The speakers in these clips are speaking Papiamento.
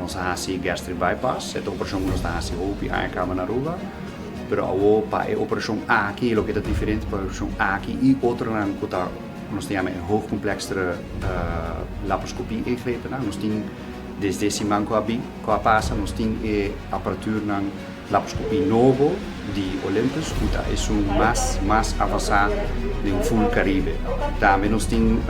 Nos a hasi gastric bypass, e ta operashon ku nos ta hasi hopi aña kaba na Aruba, pero awor pa e operashon aki, loke ta diferente pa e operashon aki i otronan ku ta nos ta yama e hoogcomplexere laparoscopie ingrepennan, nos tin desde e siman ku a bin, ku a pasa, nos tin e aparaturnan Laparoscopie nobo di Olympus cu ta esun mas mas avansa den full Caribe. Tambe nos tin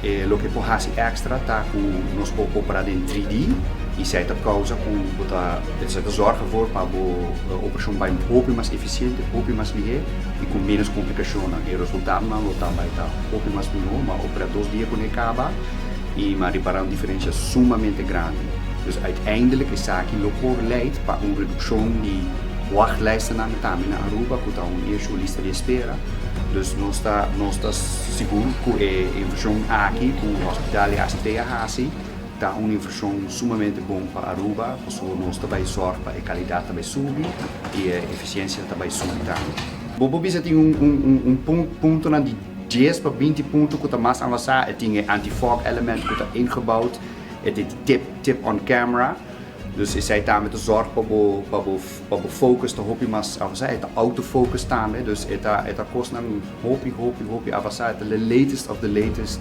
e loke por haci extra ta cu nos por opera den 3D y esey ta causa cu bo ta esey ta zorg ervoor pa bo operacion bay hopi mas eficiente, hopi mas lihe y cu menos complicacionnan. E resultadonan lo ta bay ta hopi mas miho. M'a opera 2 dia cu ne caba y m'a ripara un diferencia sumamente grandi. Dus uiteindelijk esaki lo por leid pa un reduccion di wachtlijstennan tambe na Aruba cu ta un issue, lista di espera. Dus nos ta sigur cu e inversion aki cu Hospital y ACT a haci ta un inversion sumamente bon pa Aruba, pasobra nos ta bay zorg pa e calidad ta bay subi y e eficiencia ta bay subi tambe. Bo por bisa tin un puntonan di 10 pa 20 punto cu ta mas avansa. E tin e anti-fog element cu ta ingebouwd, e tin tip on camera, dus esey tambe ta zorg pa bo focus ta hopi mas avansa. E ta autofocus tambe, dus e ta cosnan hopi hopi hopi avansa. E ta the latest of the latest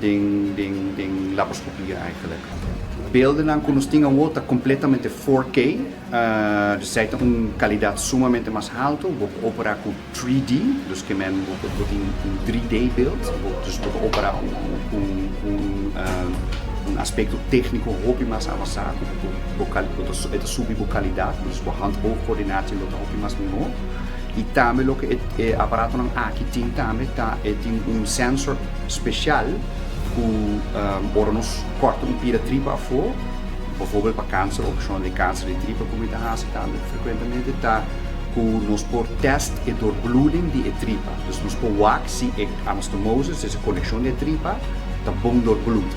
den laparoscopia eigenlijk. Beeldennan cu nos tin awor ta completamente 4K, dus esey ta un calidad sumamente mas halto. Bo por opera cu 3D, dus kemen bo tin un 3D beeld, dus bo por opera un aspecto tecnico hopi mas avansa cu bo ta subi bo calidad, dus bo hand-oog coördinatie lo ta hopi mas miho. Y tambe loke e aparatonan aki tin tambe ta e tin un sensor special cu ora nos corta un pida tripa afo, bijvoorbeeld pa cancer, operacion di cancer di tripa cu mi ta haci tambe frecuentemente, ta cu nos por test e doorbloeding di e tripa. Dus nos por wak si e anastomosis, e conexion di e tripa, ta bon doorbloed.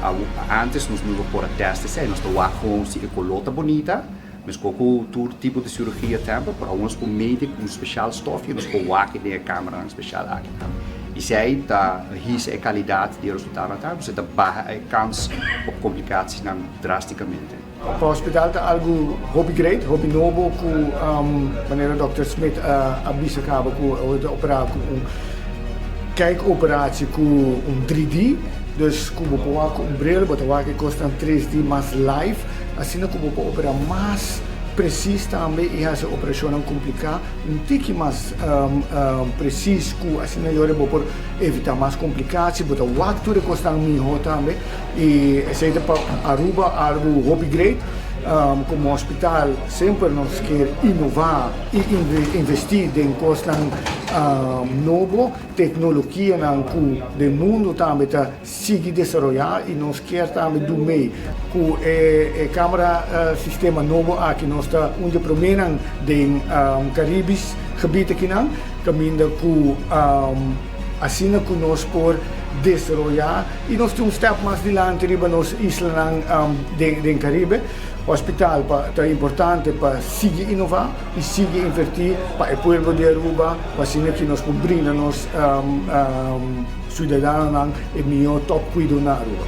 Antes nos no por test esey, nos ta wak gewoon si e color ta bunita, mas cu tur tipo di cirurgia tambe, pero nos por medi cu un special stofje, nos por wak den e camera special aki tambe. Y esey ta hisa e calidad di resultado tambe, dus ta baha e kans op complicaties drasticamente. Pa hospital ta algo hopi great, hopi nobo cu manera Dr. Smith a bisa caba cu ta opera cu un kijkoperatie cu un 3D, dus cu bo por cu un bril, bo ta wak e cosnan 3D mas live, asina cu bo por opera mas precies tambe y haci operacionnan complica un tiki mas precies cu asina yore bo por evita mas complicatie, bo ta wak tur e cosnan miho tambe y esey ta pa Aruba algo hopi great. Como hospital semper nos kier innova y investi den cosnan nobo, tecnologianan cu den mundo tambe ta sigui desaroya y nos kier tambe do mee cu e camera sistema nobo aki. Nos ta un di promenan den Caribisch gebied akinan, caminda cu asina cu nos por desaroya y nos tin un step mas dilanti riba nos islanan den Caribe. Hospital ta importante pa sigui innova y sigui inverti pa e pueblo di Aruba, pa asina cu nos por brinda nos ciudadanonan e miho top cuido na Aruba.